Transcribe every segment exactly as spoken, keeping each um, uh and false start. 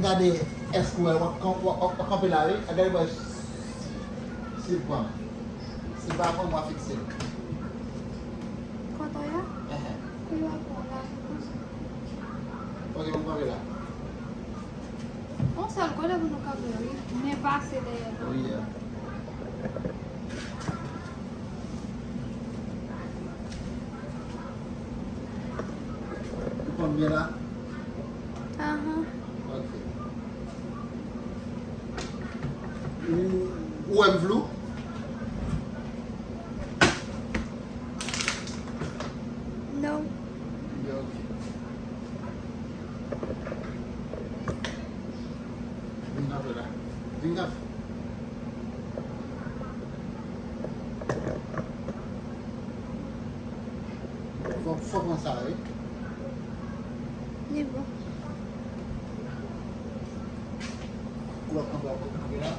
Gade, èske w wè, w ap kan-, w ap, w ap kanpe la, wi. Gade, wè, si l pran. Si l pa pran, w a fikse l. Kote w ye? Enhen. Pi w ap pran la. Ok, bon, kanpe la. On sèl kote pou nou kanpe, wi. Men pase dèyè nou. Wi, ya. Ou konn byen la? Ahan. Ok. Ou, ou wè m flou? Non. Ya, ok. Vin kanpe la. Vin kanpe. Fò, fò pran sa, wi. Li bon. Ou ap kanpe, ap kanpe la.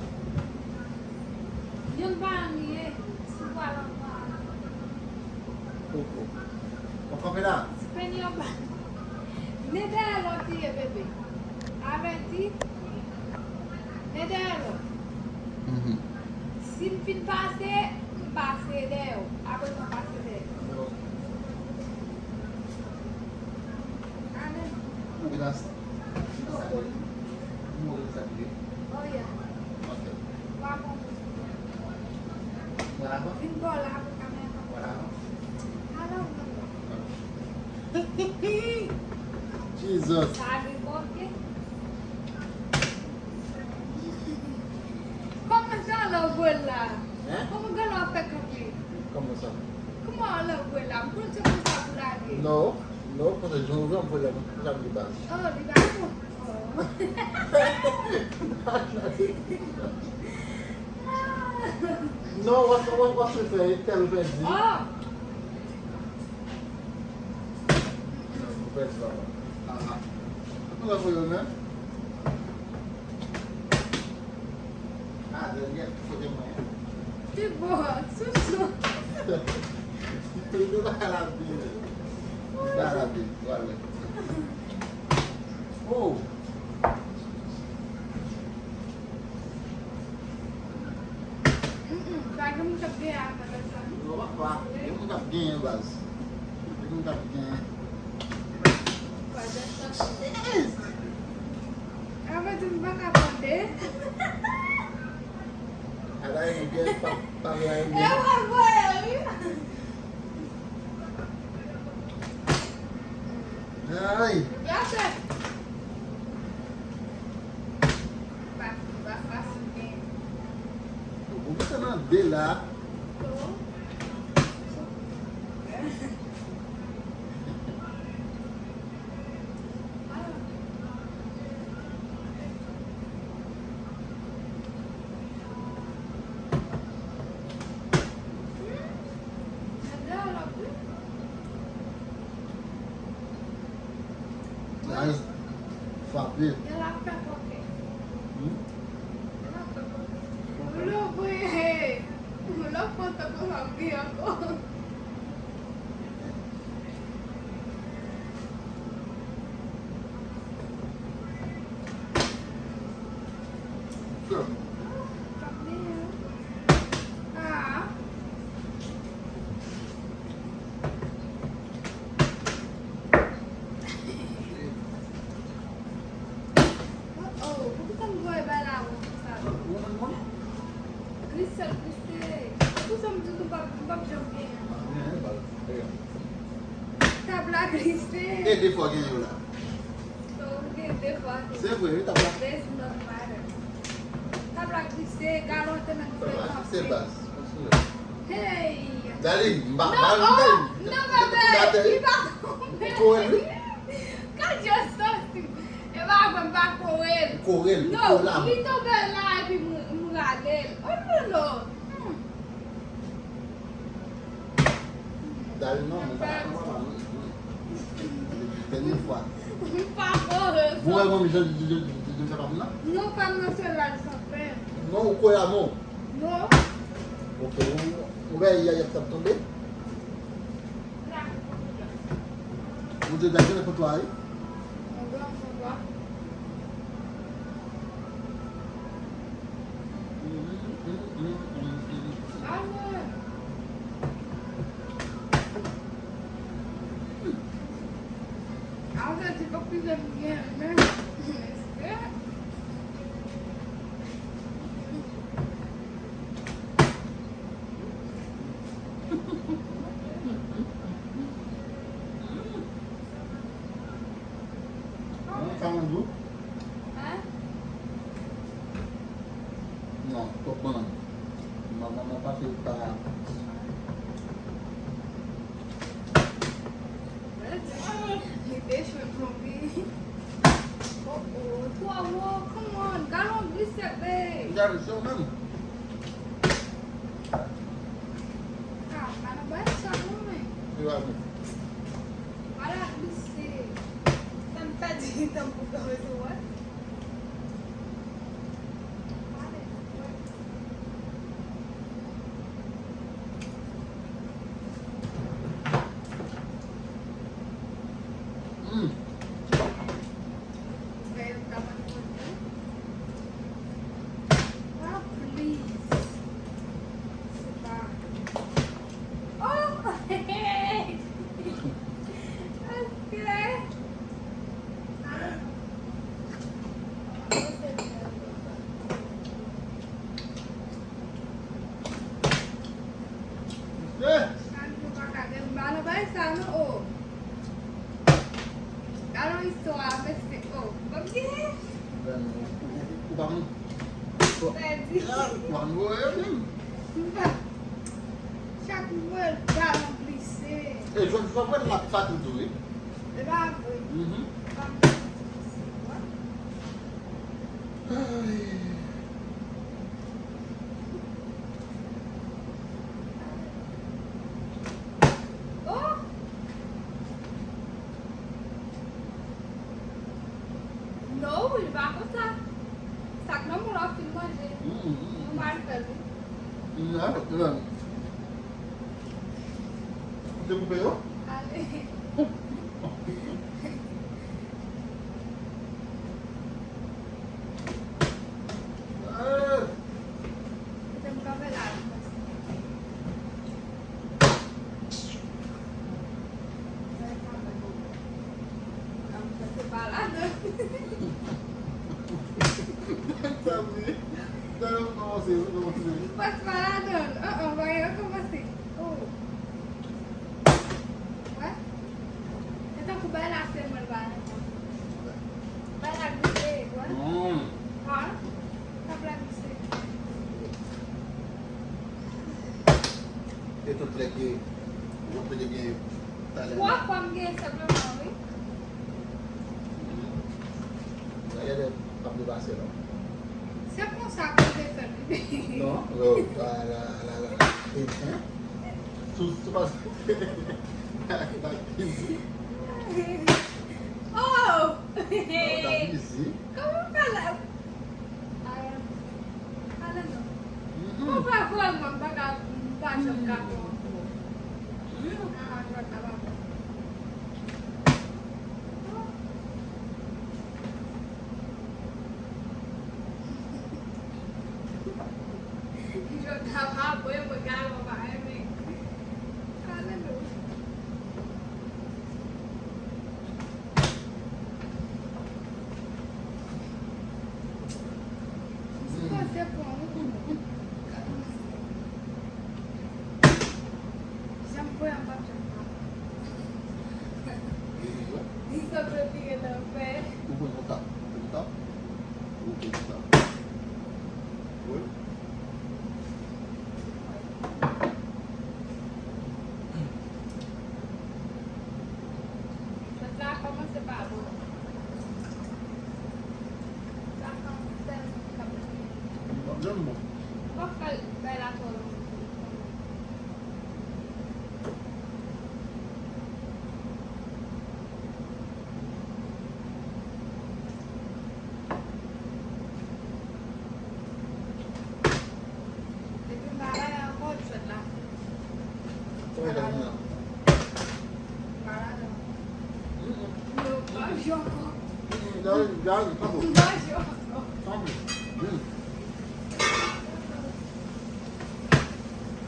Youn pa anyen, si w al anba. Poko. W ap kanpe la? Spanish pa. Men dèyè lòt li ye, bebe. Avèti. Men dèyè lòt. Mhm. Si m fin pase, m pase dèyè w. Apre mwen pase dèyè. Ale. Ou gen la? Mwen sa ki. Oh, yeah. Ok. Wa bon. Vin bò la pou kamera. Vwala. Ala w. Jesus. Sa gen koke. Kòman sa lè w voye l la? Hein? Kòman gen lè w fè kanpe? Kòman sa? Kòman lè w voye l la? M konn se konsa pou lage. Non, non, paske jan w voye l la, mwen konn sa m gen baz. Oh, li pa bon. Oh. Non, w ap, w ap, w ap fè, tèl fè di. Oh. Ou pèdi papa. Aha. Ou la voye menm? Ah, dènye kote mwen. Pi bon, sousou. Li pa la byen. Li pa la byen. Vwala. Oh. Mm, mm, pa gen moun k ap genyen avè lòt la, non? Non, pa, pa. Gen moun k ap genyen, baz. Gen moun k ap genyen. Avè di m pa ka tande. Ala, yon gèl pa, pa la, yon gèl. E w ap voye, wi. Ay. Gade. Fasil, pa fasil, men. Ou mete nan de la. Ay, frape. Yo la fè koke. Hmm? Yo la fè koke. Koke. Lo vre. Lo kontan pou m ap gen ankò. Oh, oh, poukisa m voye bay la wont konsa? Ou menm konnen? Glise, glise. Poukisa m di nou p ap, m p ap janm genyen? M ap genyen, baz. Tab la glise. E de fwa genyen w la. So, m gen de fwa tou. Se vre, wi, tab la. There's no matter. Tab la glise, galon te menm kanpe. Tab la glise, baz. Kontinye. Hey! Darline, m pa, non, Darline, oh, Darline. Non, bebe, li pa tonbe. Ou kore l, wi. Ka just soti. E pa vre, m pa kore l. Ou kore l, ou kore l. Non, li tonbe la epi m, m rale l. Oh, non, non. Hmm. Darline, non, m pa, m pa, m pa, m pa. Dènye fwa. M pa kore l. Ou wè manmi jan, jan, jan, jan, jan, jan, non? Non, pa m nan se la, l sanpè. Non, ou kore a non. Non. Ok, ou, ou wè, y a, y ap t ap tonbe. Ou te dakò nan kontwa, wi? Mwen, mwen, mwen. Lè m gen men, èske An, sa manje w? Hein? Non, twòp bannann. Mwen, mwen, mwen pase pa. Li te cho tonbe. Oh, oh, twò wo, come on, galon glise, babe. Galon glise, ou menm. Ah, pa nan bay sa non, men. Li pa bon. Wala, glise. Sa m pèdi tan pou fè resevwa. Hum. Ah, please. Se pa. Oh! Hey! Aske. Aske. Sa nou pa ka gen mal bay sa non, oh. Gade yon istwa a, mesye, oh. Bon, gen. Ou pa moun. Pèdi. Ou pa moun, menm. Chak mwen, galon glise. E jwèt, jwèt, jwèt, l ap fatige tou, wi. E pa vre. Mhm. Pa m glise, wè. Ay. Oh! No, li pa konsa. Sa k nan moun w ap fin manje. Mm, mm, mm. Nou mal fè l, wi. Mm, ah, non. Ou te koupe yo? Ale. Ah! Kote m kanpe la, m panse. Sa vre. Sa yo kòmanse, yo kòmanse. Pas pa ladan l. An, an, va yo kòmanse. Oh. Wè. Se tankou bay la se mwen l pa renmen. Bay la glise, wè. Non. Ha? Sa bay la glise. E tout lè ke ou te gen talè. Twa fwa m gen senpleman, wi. Gade, p ap depase, non. Se konsa ke w te fè l. Non, yo, ala, ala, ala. E, hein? Sou, sou pa. Oh! Kòman w fè la? Mwen pa vrèman, m pa ka, m pa janm ka pran ankò. Mwen pa ka jwèt la pa bon. Jwèt la pa bon, mwen galon pa renmen. Alelouya. Sa kòmanse pa bon. Sa kòmanse tèlman kòmanse. Bon, bon. Ou pa fè bagay la twò lontan. Depi m pa la ankò, jwèt la. Kòman w fè kounye a? M pa ladan. Mm, mm. Yo, m pa jwe ankò. Mm, mm, gade, gade, pa bon. M pa jwe ankò. Pa bon. Mm.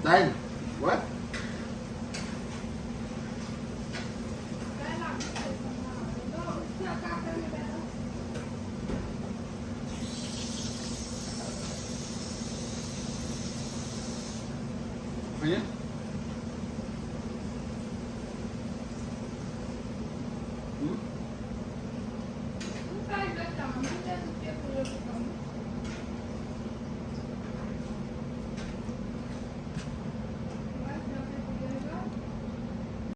Dale, wè. Gade la, non, sa ka Anyen.